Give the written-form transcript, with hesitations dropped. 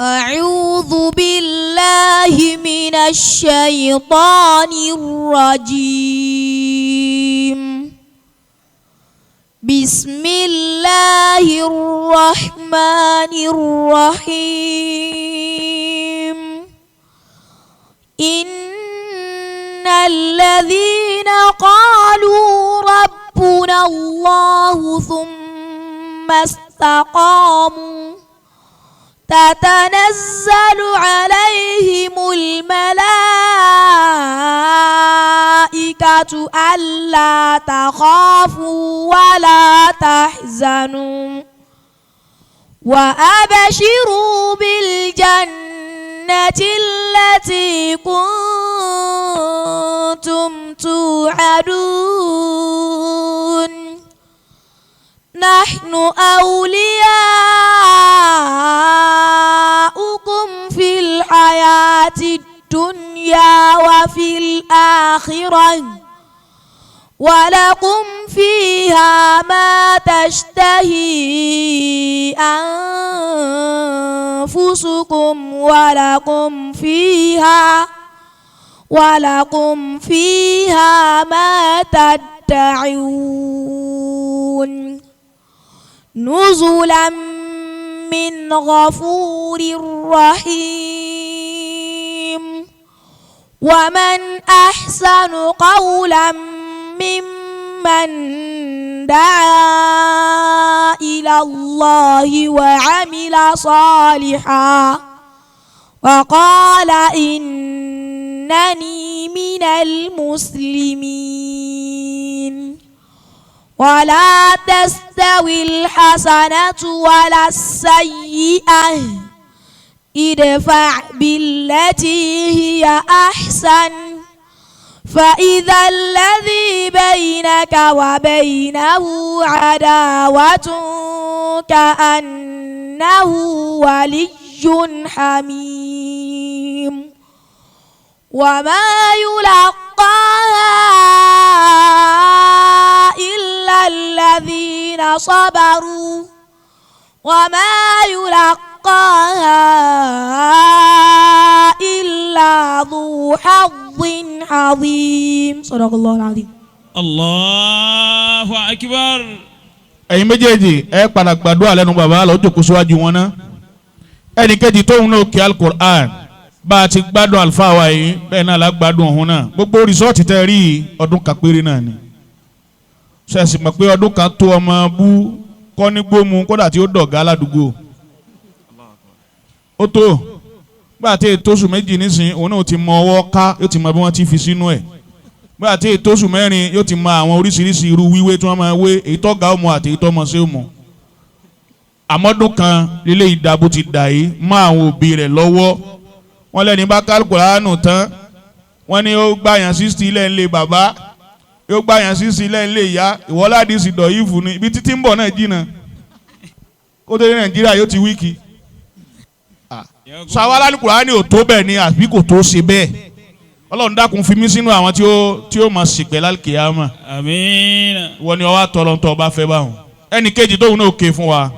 أعوذ بالله من الشيطان الرجيم. بسم الله الرحمن الرحيم. إن الذين قالوا ربنا الله ثم استقاموا تتنزل عليهم الملائكة ألا تخافوا ولا تحزنوا وأبشروا بالجنة التي كنتم توعدون. نحن أولياؤكم في الحياة الدنيا وفي الآخرة، ولكم فيها ما تشتهي أنفسكم ولكم فيها ما تدعون. نزلا من غفور رحيم. ومن أحسن قولا ممن دعا إلى الله وعمل صالحا وقال إنني من المسلمين. ولا تستوي الحسنة ولا السيئة، ادفع بالتي هي أحسن فإذا الذي بينك وبينه عداوة كأنه ولي حميم. وما يلقاها إلا الذين صبروا وما يلقاها إلا ذو حظ عظيم. صدق الله العظيم. الله أكبر. Ẹ̀yin méjèèjì, ẹ padà gbàdúrà lẹ́nu bàbá lọ jókòó síwájú wọn ná. Ẹnì kejì tóun náà kí Alukur'an, bá a ti gbádùn àlùfáà wa yìí, bẹ́ẹ̀ náà la gbádùn ọ̀hún náà. Gbogbo result tẹ́ rí yìí, ọdún kan péré náà ni. Ṣẹ̀sì mọ̀ pé ọdún kan tó ọmọ bú kọ́ ní gbómu kódà tí ó dọ̀gá ládùúgbò ó tó gbà tí ètò oṣù 2 nísìnyí, òun náà ti mọ ọwọ́ ká, yóò ti mọ bí wọ́n ti fi sínú ẹ̀. Gbà tí ètò oṣù 4, yóò ti mọ àwọn oríṣiríṣi irú wíwé tí wọ́n máa wé, èyí tó ga ọmọ àti èyí tó mọ sí ọmọ. Àmọ́dún kan lílé ìdàbò ti dà yìí mọ́ àwọn òbí rẹ̀ lọ́wọ́. Wọ́n lẹ́ni bá kálukùránù tán, wọ́n ní ó gbàyàn 60 ilẹ̀ ńlẹ̀ bàbá, yóò gbàyàn 60 ilẹ̀ ńlẹ̀ ìyá. Ìwọ́ládìí sì dọ̀ yìí fún ni ibi títí ń bọ̀ náà jìnnà kó tó dé Nàìjíríà, yóò ti weak. Sàwálà ní Kùránì ò tó bẹ́ẹ̀ ni, àbí kò tó ṣe bẹ́ẹ̀? Ọlọ́run dákun, fi mí sínú àwọn tí ó máa ṣìpẹ̀ lálùkìyámà. Àmín. Wọ́n ní ọwọ́ àtọ̀rọ̀ tó ọba fẹ́ báwọn. Ẹnì kejì tóun náà ké fún wa.